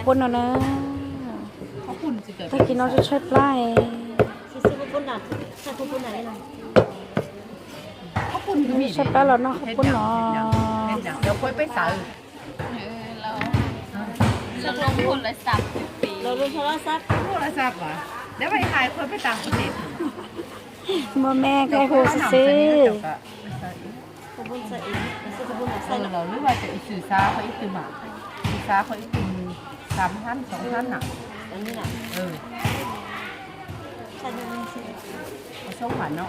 Puab no na. Tag kis no tshaib plab. Tshaib plab los noj qhov puab no. Muaj me koj hu xwb xwb. Lawv lub ua tias xwm xav qhov ib tug mas, xwm xav qhov ib tug xav hab xoob hab na. Xoob hab no,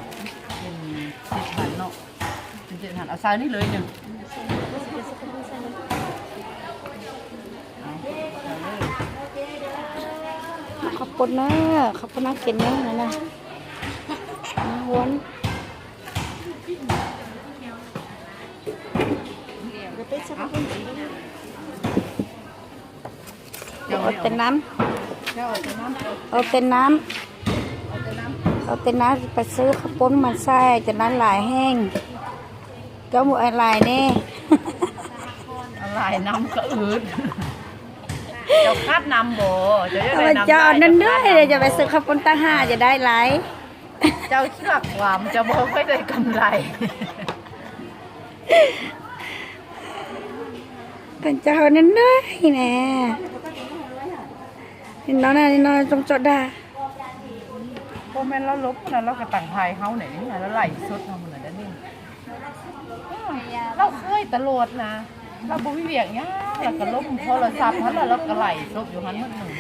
xwm hab no, xav ib lwm nws. Qhov puab na, qhov puab nab ke na, huab. Ua tej nab, ua tej nab, ua tej nab pais xwb qhov puab mas xaij tej nab lais heej. Koj mus lais ne. Cov nab nab cov pais xwb qhov puab tab haj ces dai lais. Cov nab nab ne. Nim no na, nim no zoo tso dag. Lauj khwj tas luas na, lauj puas vim nyob los kos lub pho los xav hab los lauj kos lais xub yuav hab muaj nws.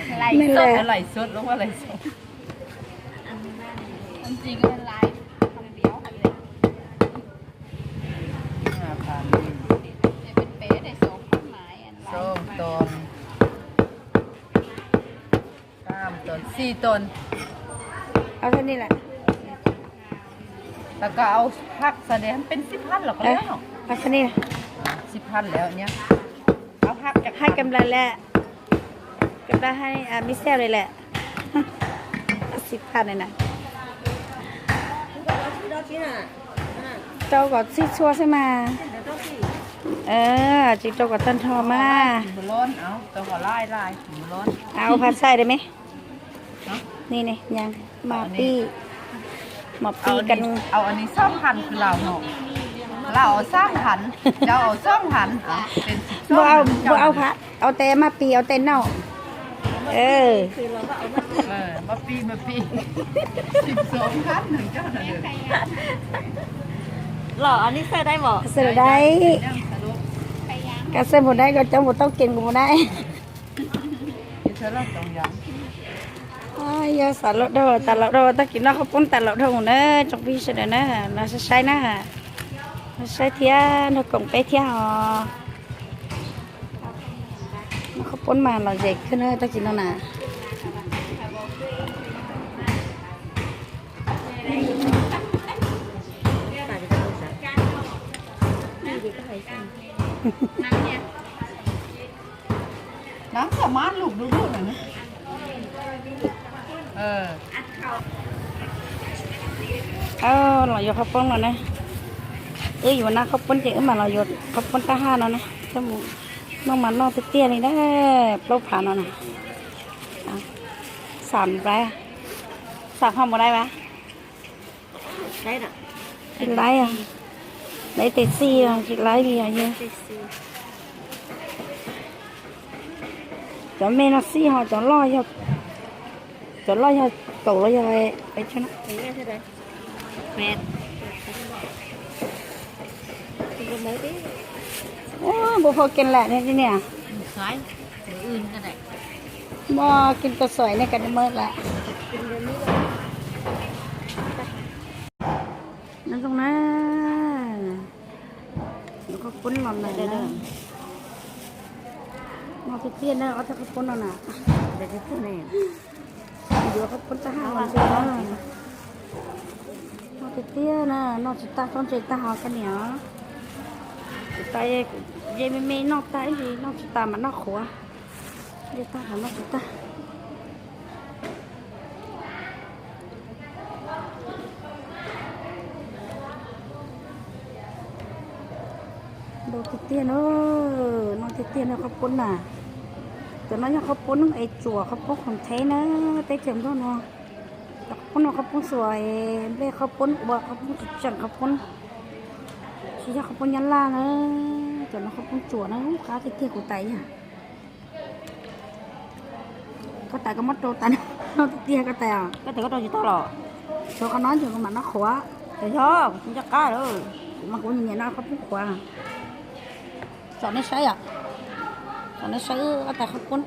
Xib phab los xib phab lawm, hab kam lawm lawm, kam lawm hab me xeb li lawm, xib phab na. Rau kom txhij txhua xwb mas, tsis rau kom tag nrho mas. Ua phas xaij li me. Ni, mas pib, mas pib kan. Npua au phas, au tes mas pib, au tes noj. Xaij dai, koj xaij npaum dai, koj coj npaum tau, kev npaum dai. Yog xav laus dhau, tas laus dhau, tag kis noj qhaub poob tas laus dhau na, tsoom phooj ywg sawv daws na, los saib saib na, los saib thiab nrog koom peb thiab os. Noj qhaub poob mas lom zem kawg na tag kis no na. Los yuav qhaub poob no na. Wb yuav noj qhaub poob ces wb mam los yuav qhaub poob tab haj no na. Noj mas noj tiag tiag li na, plaub phav no na. Xam laiv, xam ho mus laiv vas. Tsis laiv, laiv tes xij tsis laiv li yog. Cov me no xij ho cov loj yog, cov loj yog kaum los yog peb. Npua phau kev lam ne, muaj kev tau xoim ne, kam mawb lam. Nyob zoo na, yuav qhaub poob los lawm na. Noj tiag tiag na, ob thaj qhaub poob no na. Yuav qhaub poob tag haj los ntxiv na. Noj tiag tiag na, noj tsis tag txhob ntse tag ho koj niam. Kuv tas, kuv ye me me noj tag ib ntsis, noj tsis tas mas noj qhuav. Ye tag qhuav noj tsis tag. Ntau tiag tiag na, noj tiag tiag na qhaub poob na. Cov no yog qhaub poob es tsuam qhaub poob qhov ntheb na, teb chaws Nplog no. Cov qhaub poob no qhaub poob xuas es nplej qhaub poob ua qhaub poob tsis tseem qhaub poob, tsis yog qhaub poob Nyab Laj na. Cov no qhaub poob tsuam na, qab tiag tiag kuv tais yog. Koj tais koj muab rau tais no tiag tiag koj tais. Koj tais koj rau tsis tau los? Tshuav qhov no ces kuv mam noj qhuav. Yog kuv tsis nco qab lawm, mas kuv nyiam noj qhaub poob qhuav. Tsom nej saib os, tsom nej saib ob tais qhaub poob.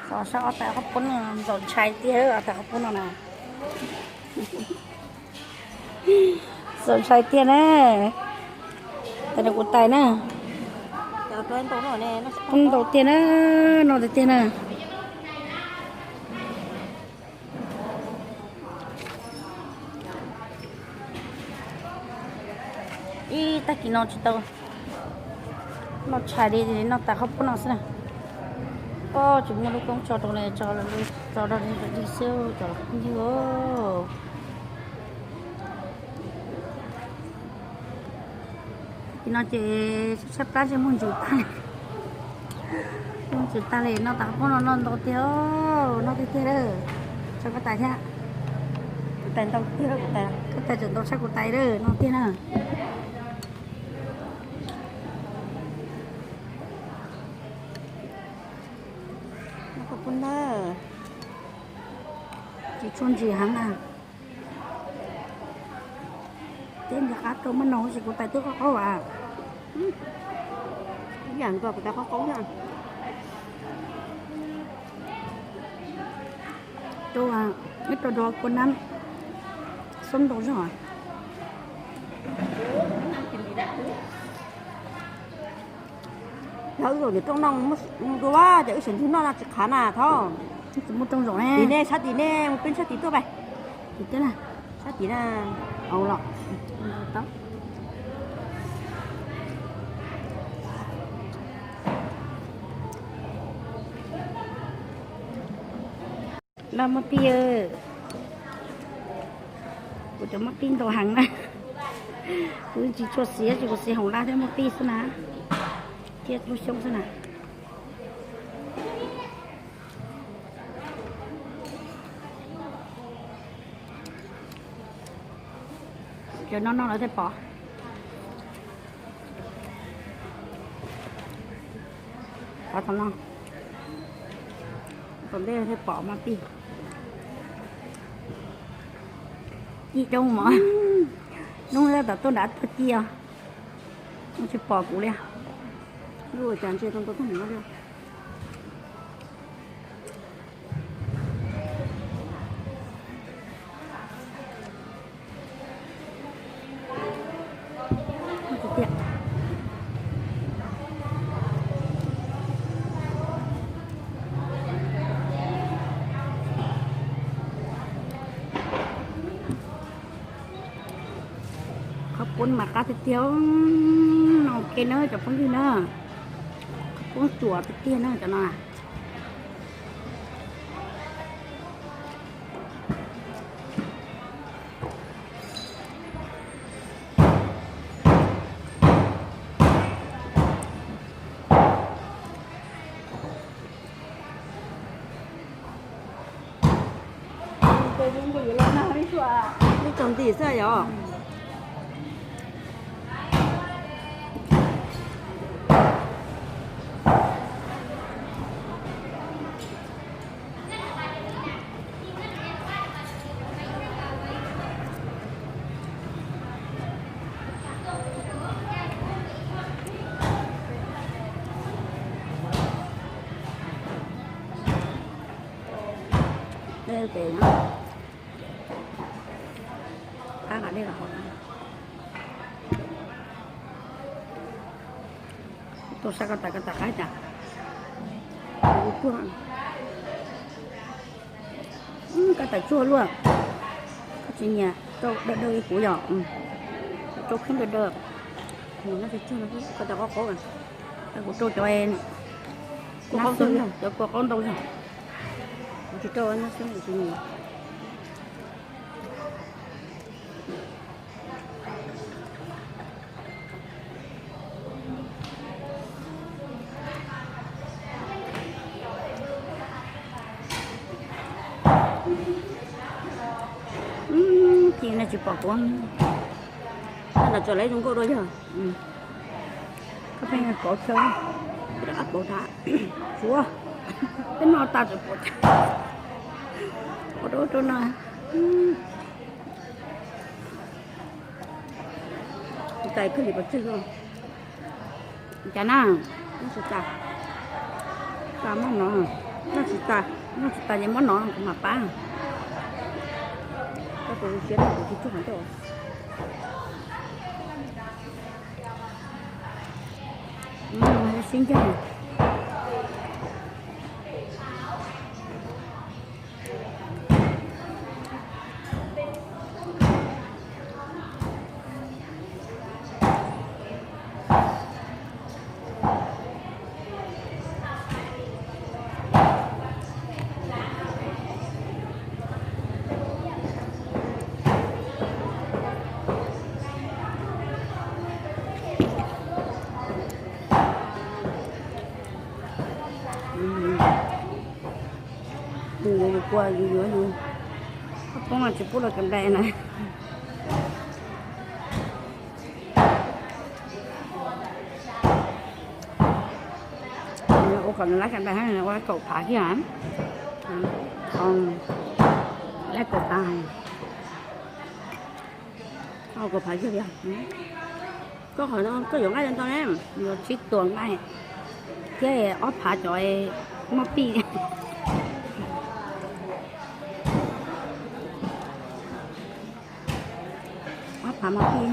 Tsom saib ob tais qhaub poob no ntxaus ntshai tiag, ob tais qhaub poob no na. Ntxaus ntshai tiag na. Tais no kuv tais na. Poob ntau tiag na, no tiag tiag na. Ib tag kis no tsis tau noj tshais li, noj tais qhaub poob no xwb na. Koj tsis muaj lub koob tso rau li, tso rau li xwb, cov phooj ywg. Tag kis no ces tshaib plab ntsej muag ntxuav tag li, muag ntxuav tag li, noj tais qhaub poob no noj ntau tiag, noj tiag tiag lawm. Tso koj tais thiab. Kuv tais ntau tiag, koj tais tseem ntau tshaj kuv tais lawm, noj tiag na. Noj qhaub poob na, tsis tshua ntsim heev na. Teb nrog qab rau maj no ces kuv tais twb qaub qaub as. Ib yam nkaus kuv tais qaub qaub thiab. Rau, ib rau rau kua nab xoob ntau zog. Yog wb zaum niam rooj no dua ces wb sawv ntsug noj no tsis qhav na thov. Tsis muaj rooj zaum ne. Tim ne, sab tim ne, mus peb sab tim tuaj pais. Tim teb na. Sab tim na, au los. Laj maj pij, kuv cov maj pij ntau heev na. Kuv tsis tshua siv, tsis kuv siv hoom laj thiab maj pij xwb na, thiab lub xyoob xwb na. Cov no no lawv thiaj pom. Qhov tom no, tom ntej thiaj pom maj pij. Ci coob mog. Hnub no tom tuaj nrad tuaj ci os. Tsis pom kuv li. Lub ua cas ntsia tau ntau tag nrho li. Qhaub poob mas qab tiag tiag, no ua ke na cov phooj ywg na. Qhaub poob tsuam tiag tiag na cov no. Ib tsoom ntim xwb yom. Qab nqa dej los haus. Tuaj saib koj tais, koj tais qab cas. Kuv tuaj, koj tais tsuag luaj. Koj tsis nyiam rau dawb dawb li kuv yom. Rau kheeb dawb dawb. Koj tais qaub qaub, kuv rau cov, cov kua qaub ntau zog. Kuv tsis rau nyob xwb kuv tsis nyiam. Tsis pom kuv, tab ntawd tso lawv zoo nkauj dua yog. Koj pheej kov chaw, ab pauv tag, tsuav, peb noj tas tsuas pom tag, pom rau rau no. Tais koj li pov tseg. Cas na, noj tsis tas, tas muab no, noj tsis tas, noj tsis tas ces muab no kuv mam pab. Koj puas siab no kuv tsis tsuag qhov ncauj. Sib ncag. Yus yuav yus kua, yus yuav yus, poob mas tsis pub los kas dais na. Ua kom nws lab kas dais, ua kaum phav kiag, lab kaum phav, kaum phav kiag. Koj qhov no koj yuav nqaij ntau ne, yuav tsib tuam nqaij thiab ob phav cov moj pij. Ob phav moj pij.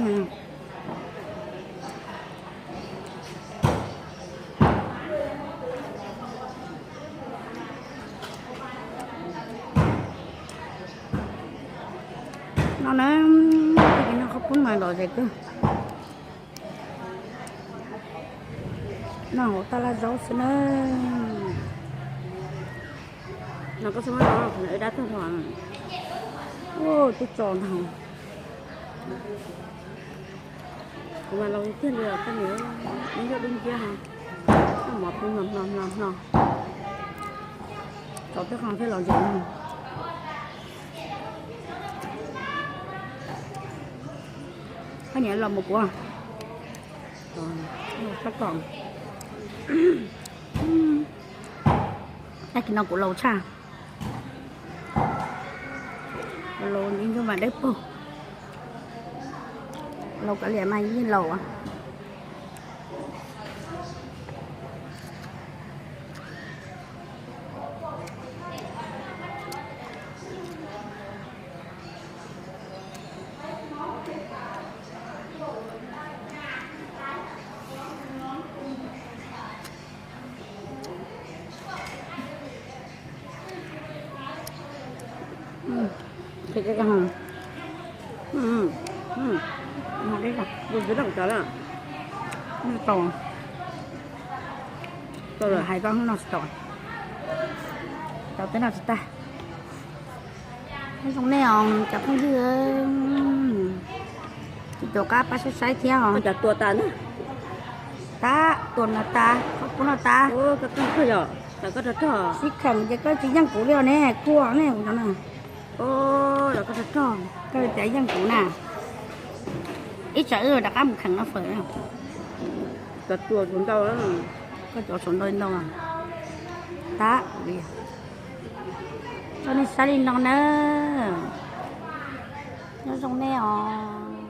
No na, no qhov poob mas lom zem kawg. Noj hauv tab laj zaub xwb na. No koj txhob muab no, dab tuag dhau. Twb tso ntag. Kuv mas laus tiag li os, koj niam, ib ncuab dub nciab, koj mov pub hno hno hno hno. Tso tej qho thiab los zem. Koj niam los mus kuv. Tag kis no kuv laus tshaj. Laus ib ncuab mas dawb paug. Laus kav liam mas yeej laus. Qhia koj ho, ho deb, kuv tsis tau cov lawm. Noj tau, tau lawm hais koj noj tsis tau, tau twb noj tsis tag. Nyob zoo nej os cov phooj ywg, tsis tuam qab pab saib saib thiab os. Cov tua tas na. Tab, tua no tas, koj pub no tas. Sib kheem ces koj tsis yeej kuv li os ne, kuaj ne kuv no na. Koj cas yeej kuv na. Ib tsam wb rov qab mus kheem no fawm. Koj cov tshuav ntau ntau. Tab, kuv li, tso nej saib li no na. Nyob zoo nej os.